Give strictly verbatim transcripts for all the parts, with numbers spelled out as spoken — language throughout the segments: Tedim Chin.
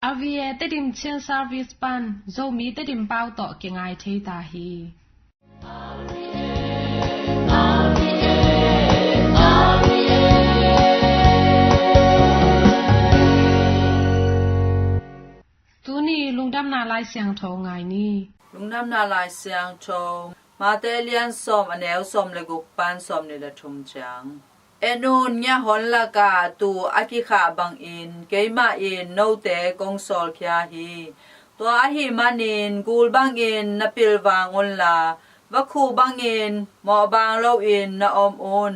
R V A Tedim Chin Service pan Zomi Tedim pau tawh kingai thei ta hi. Tuni lungdamna Lai Siangtho ngai ni. Lungdamna Lai Siangtho, Mate lian sawm, a neu sawm le guk pan sawm nih le thum ciang. En un, ngiahon lakah tuu a kikhah bangin keimah in note kong sawlkhia hi. Tua ahih manin gul bangin na pilvang unla, vakhu bangin mawhbaang loin na om un.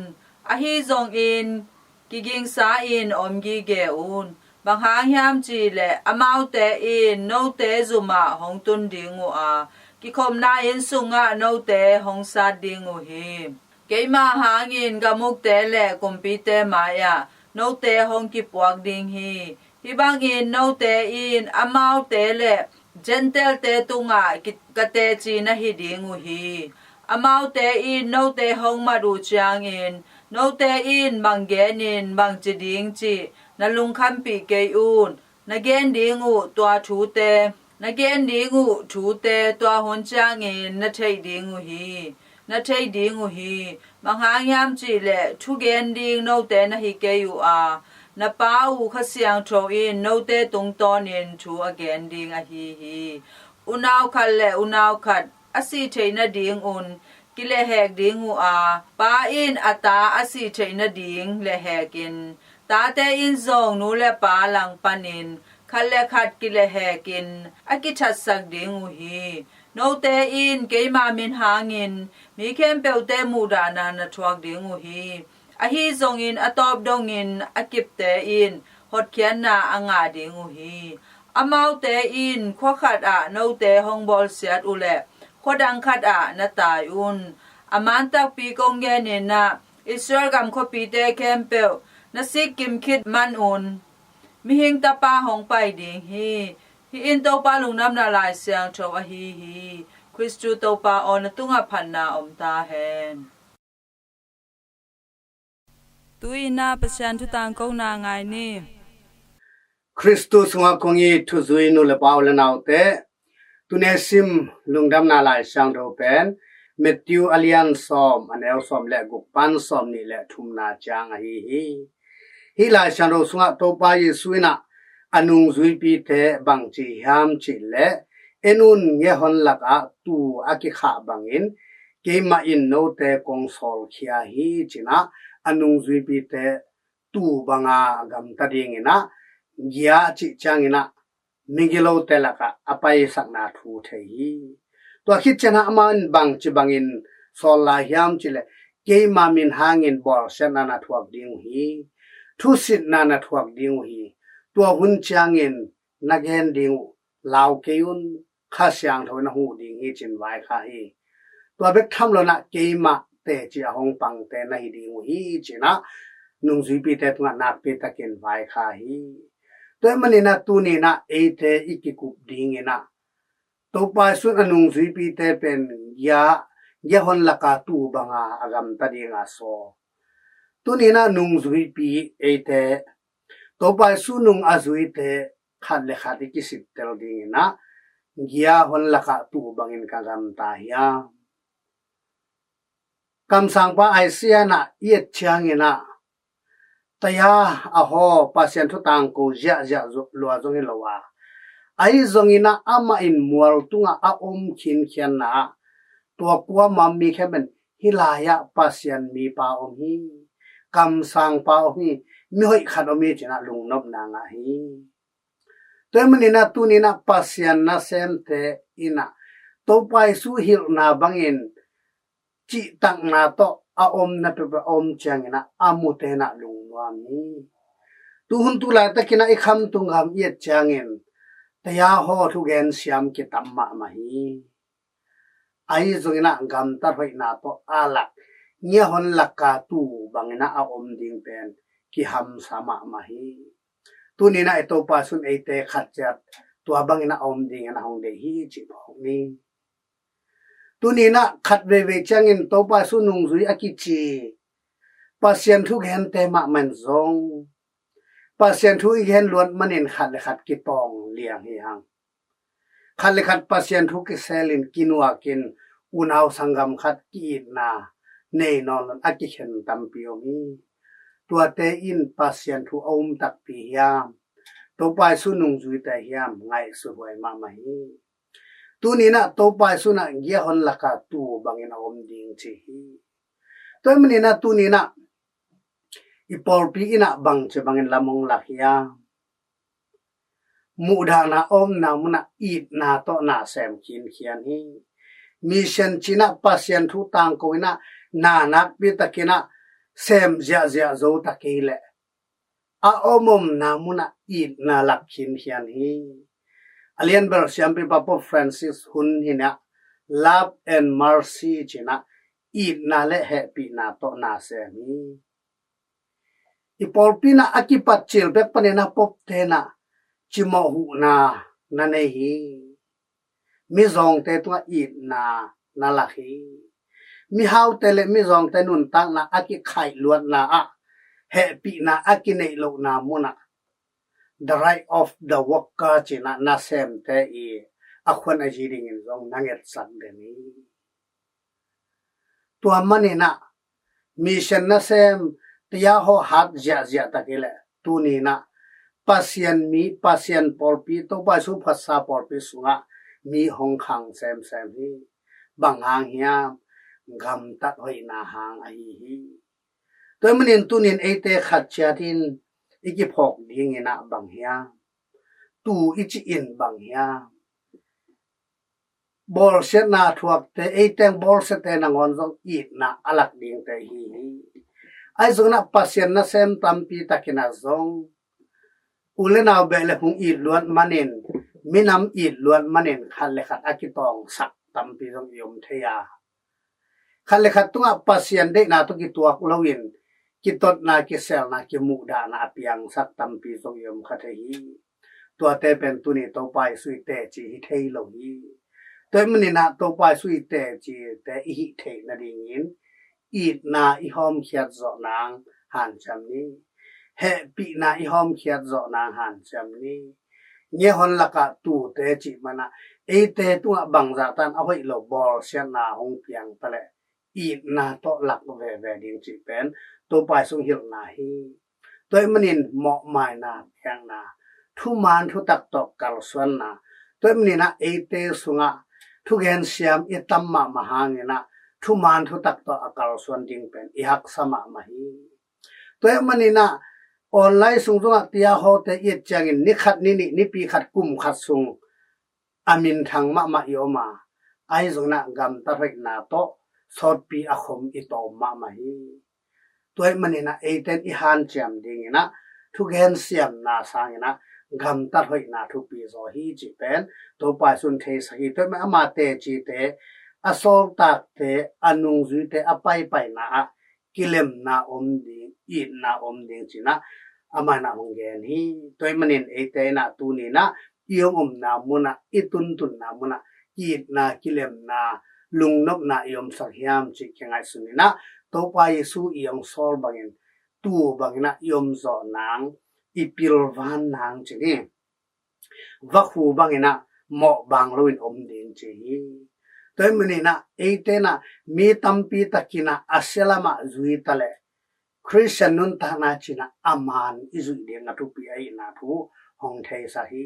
Ahi zongin kigingsa-in om gige un. Bang hang hiam cihleh amaute in note zumah hong tun ding uh a, kikhopna inn sungah note hong sat ding uh hi. Keima hangin gam ukte le kumpite mai-ah note hong kipuak ding hi. Hih bangin note in amaute le Gentile-te tungah ki-, ka teci na hi ding uh hi. Amaute in note hong mat uh ciangin note in bang genin bang ci ding cih na lungkhampih kei un. Na gen ding uh tua thute, na gen ding uh thute tua hun ciangin na theih ding uh hi. Na theih ding uh hi. Bang hang hiam cihleh thugen ding note na hi kei uh a, na Pa uh Kha Siangtho in note tungtawnin thu a gen ding ahi hi. Unau khat le unau khat a sih theih nadingun kilehhek ding uh a, pa in a ta a sih theih nading lehhekin, tate in zong nu le pa langpanin khat le khat kilehhekin a kithatsak ding uh hi. Note in keima min hangin mi khempeuhte muhdahna na thuak ding uh hi. Ahi zongin a tawp dongin a kipte in hotkhiatna a ngah ding uh hi. Amaute in khua khatah note hong bawlsiat uhleh khua dang khatah na tai un. A man takpi kong genin ah, Israel gam khuapite khempeuh na sik kim khit manun Mihing Tapa hong pai ding hi. Hih in Topa Lungdamna Lai Siangtho ahi hi. Khristu Topa aw, na tungah phatna om ta hen. Tu-in ah Pasian thu tangkona ngai ni. Khristu sungah kong it thuzui nu le pa, u le naute, tuni sim Lungdamna Lai Siangtho pen Matthew a lian sawm, a neu sawm le guk pan sawm nih le thumna ciang ahi hi. Hih Lai Siangtho sungah Topa Jesu in ah a nungzuipite bang ci hiam cihleh, en un, ngiahon lakah tuu a kikhah bangin keimah in note kong sawlkhia hi, ci-in ah a nungzuipite tuu banga a gamta dingin ah, ngia cih ciangin ah migilote lakah a paisakna thu thei hi. Tua khit ciangin ah amah in bang ci bangin sawl lai hiam cihleh, keima min hangin bawlsiatna na thuak ding uh hi. Thusitna na thuak ding uh hi. Tua hun ciangin na gen ding uh lau kei un, Kha Siangtho in na huh ding hi, ci-in vaikhak hi. Tua bek tham lo-in ah keimah teci a hong pangte na hi ding uh hi, ci-in ah nungzuipite tungah nakpi takin vaikhak hi. Tua ahih manin ah tuni in ah eite i kikup dingin ah Topa Jesu in a nungzuipite pen ngia, ngiahon lakah tuu banga a gamta ding a sawl. Tuni in ah nungzuipi eite, Topa Jesu nung a zuite khat le khat i kisittel dingin ah, ngiahon lakah tuu bangin ka gamta hiam? Kamsangpa Isaiah in ah i et ciangin ah, taya a haw, Pasian thu tangko ziahziah zo-, lua zong hi lo a, ahi zongin ah amah in mual tungah a om khinkhian ah, tua kuamah mi khempeuh in hih lai-ah Pasian mipa om hi, kamsangpa om hi, mihoih khat om hi, ci-in ah lungnopna ngah hi. Tua ahih manin ah tuni in ah Pasian nasemte in ah Topa Jesu hilhna bangin cihtakna tawh a omna peuhpeuh a om ciangin ah a mute in ah lungnuam hi. Tuhun tu laitakin ah i khamtung gam i et ciangin taya haw thugen siam kitam mahmah hi. Ahi zongin ah gamtat hoihna tawh a lak, ngiahon lakah tuu bangin ah a om ding pen kihamsa mahmah hi. Tuni in ah i Topa Jesu in eite khat ciat tua bangin ah a om dingin a hong deih hi, cih phawk ni. Tuni in ah khat veivei ciangin Topa Jesu nungzui a kici Pasian thugente mahmah in zong Pasian thu i gen luat manin khat le khat kitawng liang hi hang. Khat le khat Pasian thu kiselin kinuakin unau sanggam khat ki-itna nei nawn loin a kikhen tampi om hi. Tuate in Pasian thu a um takpi hiam, Topa Jesu nungzuite hiam ngaihsut huai mahmah hi. Tuni-in ah Topa Jesu in ah giahon lakah tuu bangin a om ding ci hi. Tua ahih manin ah tuni-in ah i pawlpi in ah bangci bangin lam hong lak hiam? Muhdahna a omna munah itna tawh na sem khinkhian hi. Mission ci-in ah Pasian thu tangko in ah na nakpi takin ah sem ziahziah zo ta kei leh a om omna munah itna lak khinkhian hi. A lianbel siampipa Pope Francis hun hi-in ah love and mercy ci-in ah itna le hehpihna tawh na sem hi. I pawlpi in ah a kipat cil bek panin ah Pope-te in ah cimawh huhna na nei hi. Mizawngte tungah itna na lak hi. Mihaute le mizawngte nuntakna a kikhaih luatna ah hehpihna a kineih lohna munah the right of the worker ci-in ah nasemte i a khuan a zi dingin zong na ngetsak den hi. Tua manin ah mission nasem tiahaw hat ziahziah ta kei leh tuni-in ah Pasian mi, Pasian pawlpi, Topa Jesu phatsa pawlpi sungah mi hong khang semsem hi. Bang hang hiam? Gamtat hoihna hang ahi hi. Tua ahih manin tuni-in eite khat ciatin i kiphawk dingin ah bang hiam? Tuu i cih in bang hiam? Bawlsiatna thuakte, ei teng bawlsiate nangawn zong itna a lak dingte hi hi. Ahi zongin ah Pasian nasem tampi takin ah zong u le nau beh le hung it luat manin, minam it luat manin khat le khat a kitawngsak tampi zong i om thei a, khat le khat tungah Pasian deihna tawh kituak loin kitotna, kiselna, kimuhdahna a piangsak tampi zong i om kha thei hi. Tuate pen tuni Topa Jesu i teci hi thei lo hi. Tua ahih manin ah Topa Jesu i tecite i hih theih nadingin itna i hawmkhiat zawh nang hanciam ni. Hehpihna i hawmkhiat zawh nang hanciam ni. Giahon lakah tuute cih manah eite tungah bangzah tan a hoih lo bawlsiatna hong piang ta leh itna tawh lak veve ding cih pen Topa Jesu hilhna hi. Tua ahih manin mawhmaina, biakna, thuman thutak tawh kalsuanna, tua ahih manin ah eite sungah thugen siam i tam mahmah hangin ah thuman thutak tawh a kalsuan ding pen i haksa mahmah hi. Tua ahih manin ah online sung zongah tiahawte i et ciangin ni khat, ni nih, nipi khat, kum khat sung a minthang mahmah i om a, ahi zongin ah gamtat hoihna tawh sawtpi a khom i tawm mahmah hi. Tua ahih manin ah eite in i hanciam dingin ah thugen siamna sangin ah gamtat hoihna thupi zaw hi cih pen Topa Jesu in theisak hi. Tua ahih manin ama tecite, a sawltakte, a nungzuite a paipaina ah kilemna om ding, itna om ding ci-in ah amah in ah hong gen hi. Tua ahih manin eite in ah tuni-in ah i hong omna munah, i tuntunna munah ki-itna, kilemna, lungnopna i omsak hiam cih kingaihsun in ah Topa Jesu i hong sawl bangin, tuu bangin ah i om zawh nang, i pilvan nang ci ni. Vakhu bangin ah mawh bang loin om ding ci hi. Tua ahih manin ah eite in ah mi tampi takin ah a sia lamah zui ta leh Khristian nuntakna ci-in ah a man i zuih ding a thupi ahihna thu hong theisak hi.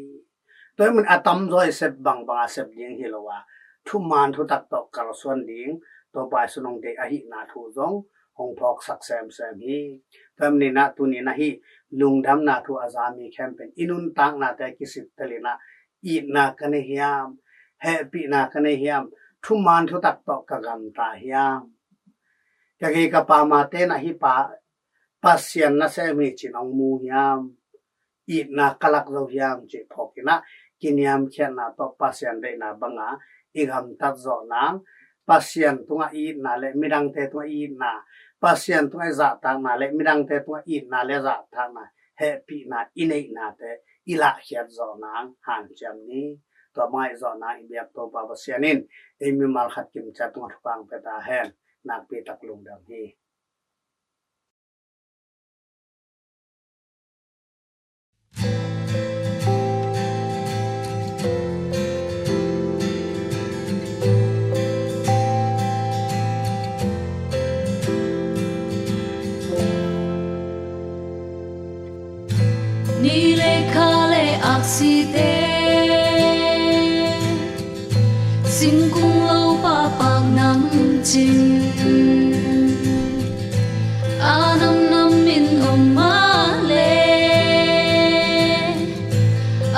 Tua ahih manin a tamzaw i sep bangbang a sep ding hi lo a, thuman thutak tawh kalsuan ding Topa Jesu in hong deih ahihna thu zong hong phawksak semsem hi. Tua ahih manin ah tuni-in ah hih lungdamna thu a za mi khempeuh in i nuntaknate kisittel in ah itna ka nei hiam, hehpihna ka nei hiam, thuman thutak tawh ka gamta hiam, ka gei ka pamte in ah hih pa Pasian nasem hi ci-in hong mu hiam, itna ka lak zo hiam cih phawk in ah kiniamkhiatna tawh Pasian deihna banga i gamtat zawh nang, Pasian tungah i itna le midangte tungah i itna, Pasian tungah i zahtakna le midangte tungah i itna le zahtakna, hehpihna i neihnate i lahkhiat zawh nang hanciam ni. Tua bang i zawh nang i biak Topa Pasian in ei mimal khat kimciat tungah thupha hong pia ta hen. Nakpi tak lungdam hi. Ni le kha le aksite, singkung lo papak nam cing, a nam nam in om mah le,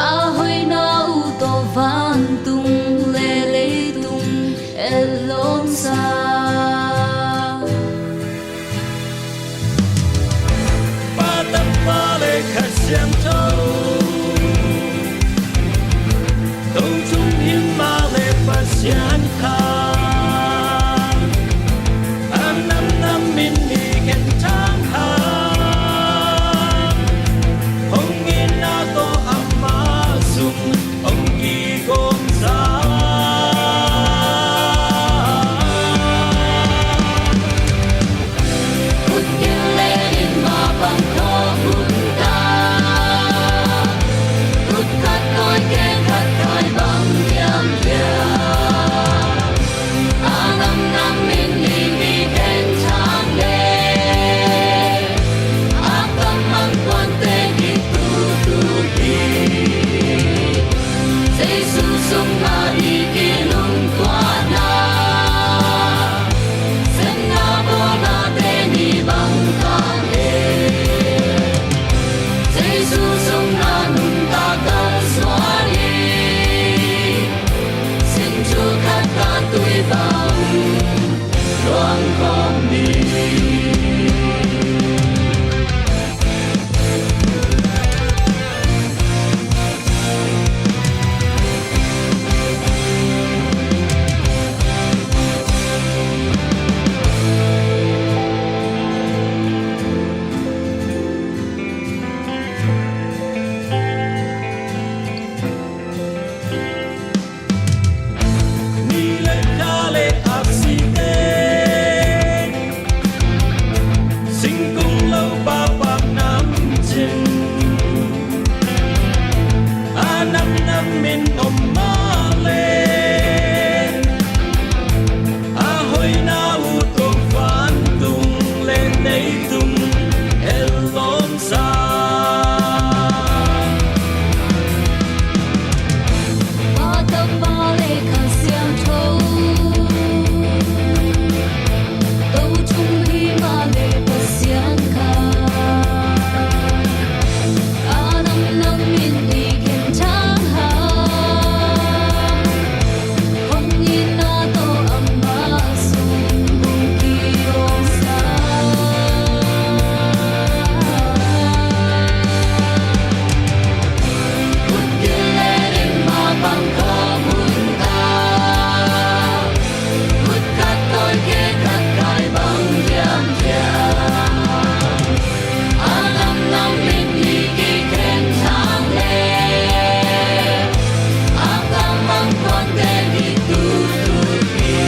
a hoihna uh tawh vantung le leitung etlawmsa. Pa, Tapa le Kha Siangtho, Tothum Himma le Pasian kha, a nam nam in i genthang hang, hong itna tawh amah sung hong kigawmsa. Khut gil le in mapang khawm hun ta, khut khat tawi kheng khat kai bang diamdiam, a nam nam in i mi genthang le, a kam mang kuante kitutu hi. Jesu sungah i kilungtuahna, semna bawlnate ni bang kang e. Jesu sungah nuntak kalsuan hi. Sing thu khat kha tui bang luang khawm ni. Ni le kha le aksite, singkung lo papak nam cing, a nam nam in om mah le, a hoihna uh tawh vantung le leitung etlawmsa. Pa, Tapa le Kha Siangtho, Tothum Himma le Pasian kha, a nam nam in i genthang hang, hong itna tawh amah sung hong kigawmsa. Khut gil le in mapang khawm hun ta, khut khat tawi kheng khat kai bang diamdiam, a nam nam in i kigenthang le, a kam mang kuante kitutu hi.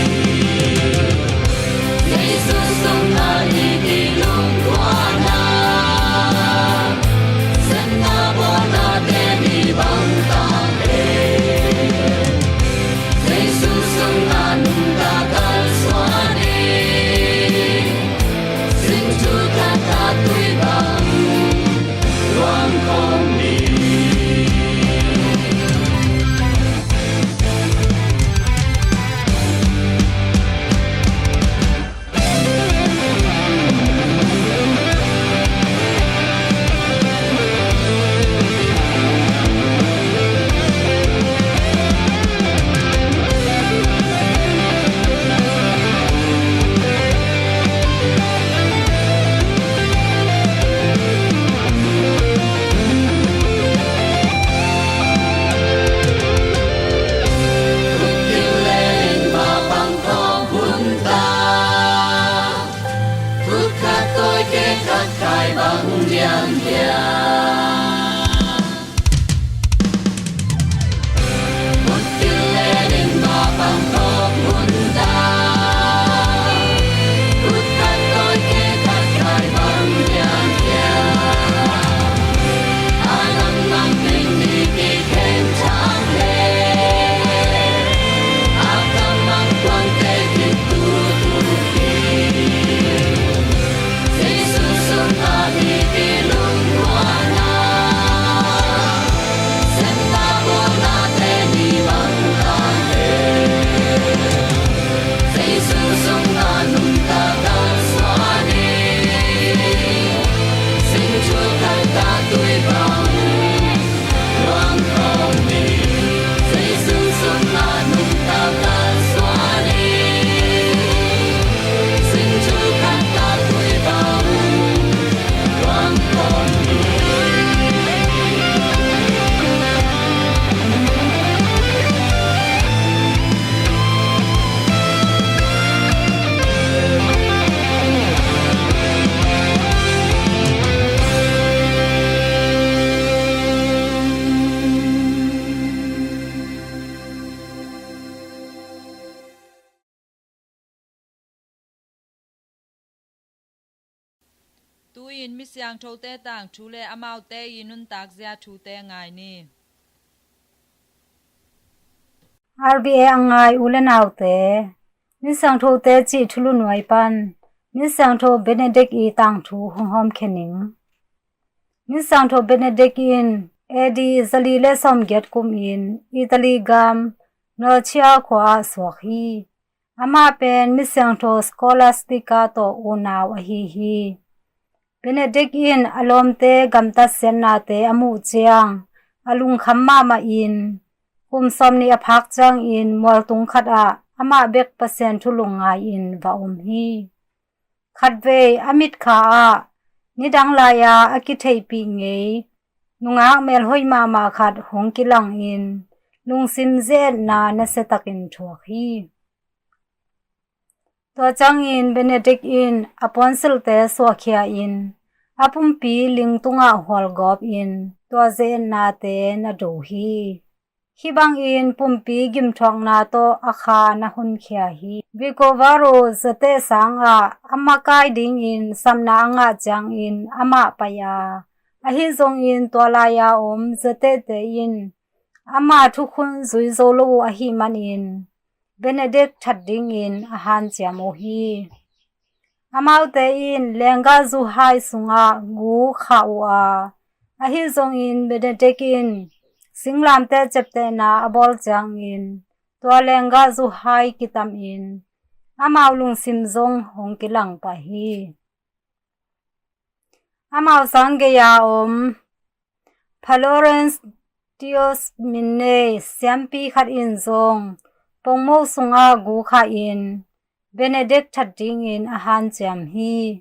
Jesu sungah i kilungtuahna, semna bawlnate ni bang kang e. Jesu sungah nuntak kalsuan hi. Sing thu khat kha tui bang luang khawm ni. Khut gil le in mapang khawm hun ta, khut khat tawi kheng khat kai bang diamdiam. Khut gil le in mapang khawm hun ta, khut khat tawi kheng khat kai bang diamdiam, a nam Tu-in mi siangthote tangthu le amaute i nuntakzia thute ngai ni. R V A a ngai u le naute, mi siangthote cih thulu nuai pan mi siangtho Benedict i tangthu hong hawmkhia ning. Mi siangtho Benedict in A D zali le sawmgiat kum in Italy gam Norcia khua ah suak hi. Amah pen mi siangtho Scholastica tawh unau ahi hi. Benedict in a lawmte gamtat siatnate a muh ciang a lungkham mahmah in, kum sawmnih a phak ciangin mualtung khat ah amah bek Pasian thu lungngai in va om hi. Khatvei a mitkha ah nidang lai-a a kitheihpih ngei nungak melhoih mahmah khat hong kilangin lungsim ze-etna nasiatakin thuak hi. Tua ciangin Benedict in a puansilhte suahkhia in a pumpi ling tungah hualgawp in tua ze-etnate na do hi. Hih bangin pumpi gimthuakna tawh a kha na honkhia hi. Vicovaro zateh sangah a makai dingin samna a ngah ciangin amah pai a, ahi zongin tua lai-a om zatehte in ama thukhun zui zo lo uh ahih manin Benedict that dingin a hanciam uh hi. Amaute in lenggah zuhai sungah gu khah uh a, ahi zongin Benedict in singlamteh ciaptehna a bawl ciangin tua lenggah zuhai kitamin amau lungsim zong hong kilang pah hi. Amau sang gei-a om Florence Dios min nei siampi khat in zong pongmo sungah gu khah in Benedict that dingin a hanciam hi.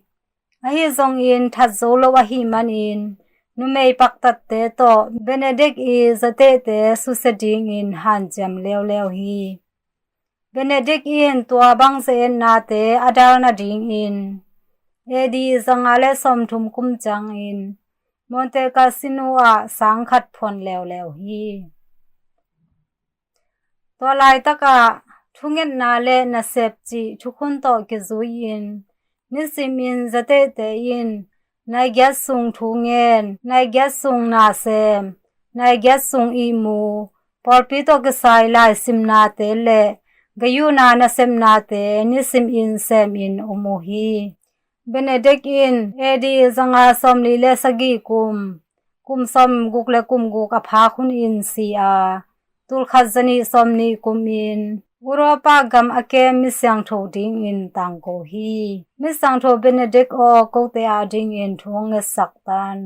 Ahi zongin that zo lo ahih manin numei paktatte tawh Benedict i zatehte susia dingin hanciam leuleu hi. Benedict in tua bang ze-etnate a dal nadingin A D zanga le sawmthum kum ciangin Monte Cassino ah sang khat phuan leuleu hi. Tua laitakah thungetna le nasep cih thukhun tawh kizui-in nisimin zatehte in nai giat sung thu ngen, nai giat sung na sem, nai giat sung ihmu, pawlpi tawh kisai laisimnate le gayuhna nasepnate nisimin semin om uh hi. Benedict in A D zanga sawmli le sagih kum, kum sawmguk le kum guk a phak hunin si a, tulkhat zanih sawmnih kumin Europa gam a kem misiangtho dingin tangko hi. Misiangtho Benedict aw kote adingin thu hong ngetsak tan.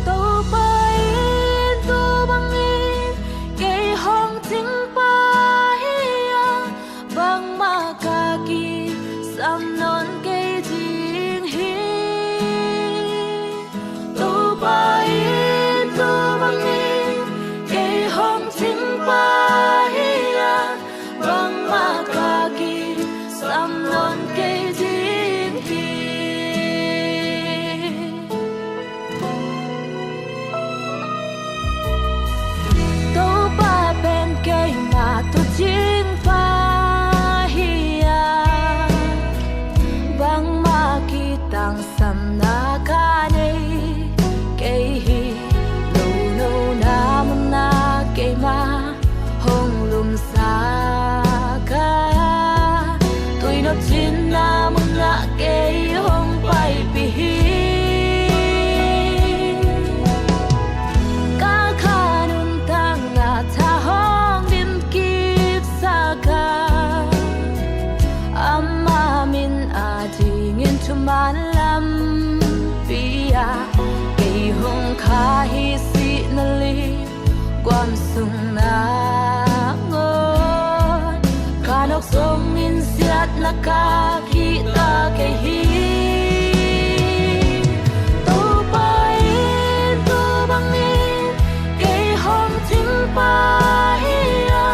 Topa in tua bangin kei hong cingpah hi a, bangmah ka kisam nawn kei ding hi. Topa in tua bangin kei hong cingpah hi a, bangmah ka kisam nawn kei ding hi. Topa pen keima tawh cingpah hi a, bangmah kitangsamna ka nei kei hi. Lonona munah keima hong lumsak a, tuinop cinna munah kei hong paipih hi. Ka kha nuntakna tha hong dimkipsak a, ama min adingin thuman lampi ah kei hong kha hi. Sihna li guam sung nangawn ka nawk zongin siatna ka kihta kei hi. Topa in tua bangin kei hong cingpah hi a,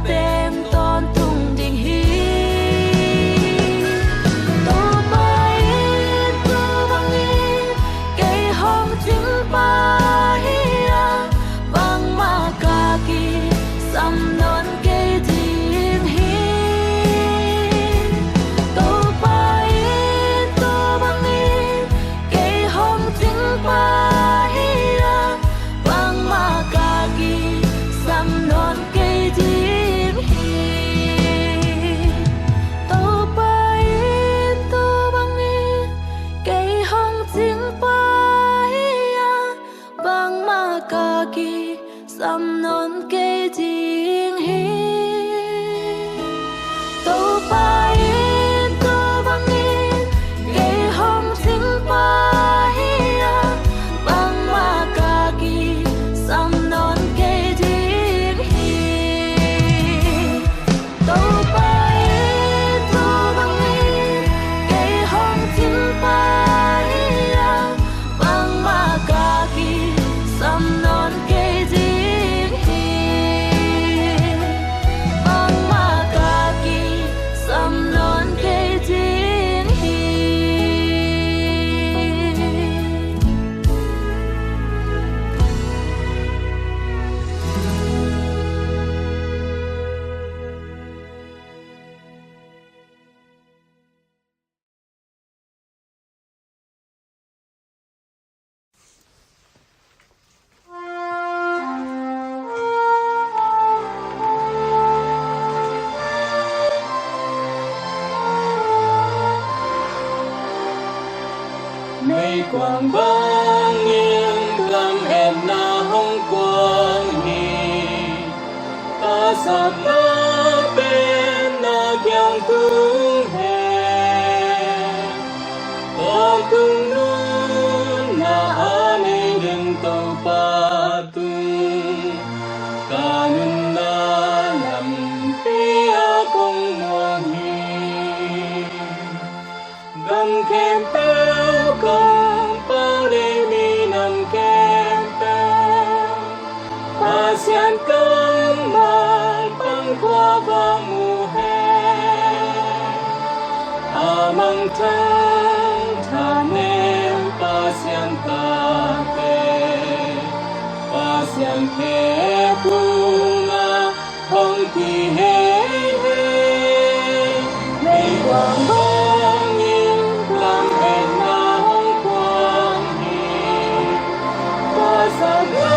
pen tawntung ding hi. Topa in tua bangin kei hong cing pa hi a, bangmah ka kisam nawn kei ding hi. Topa in tua bangin kei hong cing pa hi a, bangmah ka kisam nawn kei ding hi. Topa in tua bangin kei hong cing pa hi a, bangmah ka kisam nawn kei ding hi. Topa in tua bangin kei hong cing pa hi a, bangmah ka kisam nawn kei ding hi. Topa in tua bangin kei hong cing pa hi a, bangmah ka kisam nawn kei ding hi. Bangmah ka kisam nawn kei ding hi. Meikuang bangin lametna hong kuang hi. Pasal na pen na kiang tung hen, tawntung nunna a nei den Topa tung, ka nunna lampi ah kong muang hi. Gam khempeuh, kampau le minam khempeuh, Pasian kammal pang khua va mu hen. A mangthang thanem Pasian tate, Pasian khe kung a hong kihei hei. Meikuang bangin lametna hong kuang hi. Pasal na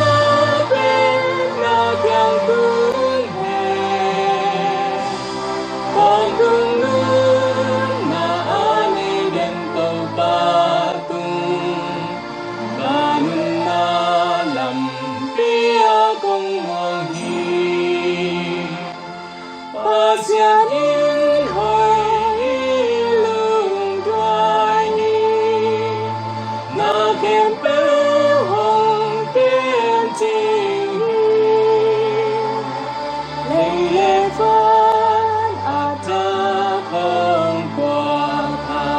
pen na kiang tung hen, tawntung nunna a nei den Topa tung, ka nunna lampi ah kong muang hi. Pasian in hoih hi, lungduai hi, na khempeuh hong kem cing hi. Lei le van a thak hong puak a,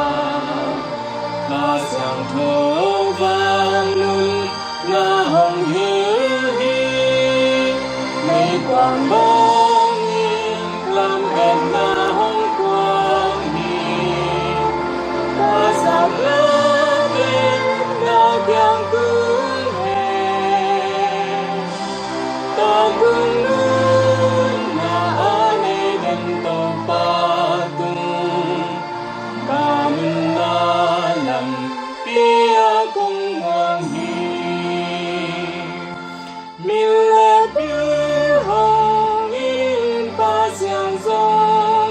Kha Siangtho vangnun na hong hilh hi. Meikuang bangin lametna hong kuang hi. Pasal na pen na kiang tung hen, tawntung nunna a nei den Topa tung, ka nunna lampi ah kong muang hi. Min le bil hong in Pasian zong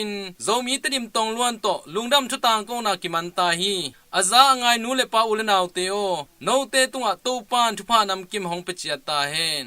in Zomi Tedim tongluan tawh lungdam thutangkona kiman ta hi. A za a ngai nu le pa, u le naute aw, note tungah Topan thupha namkim hong pia ciat ta hen.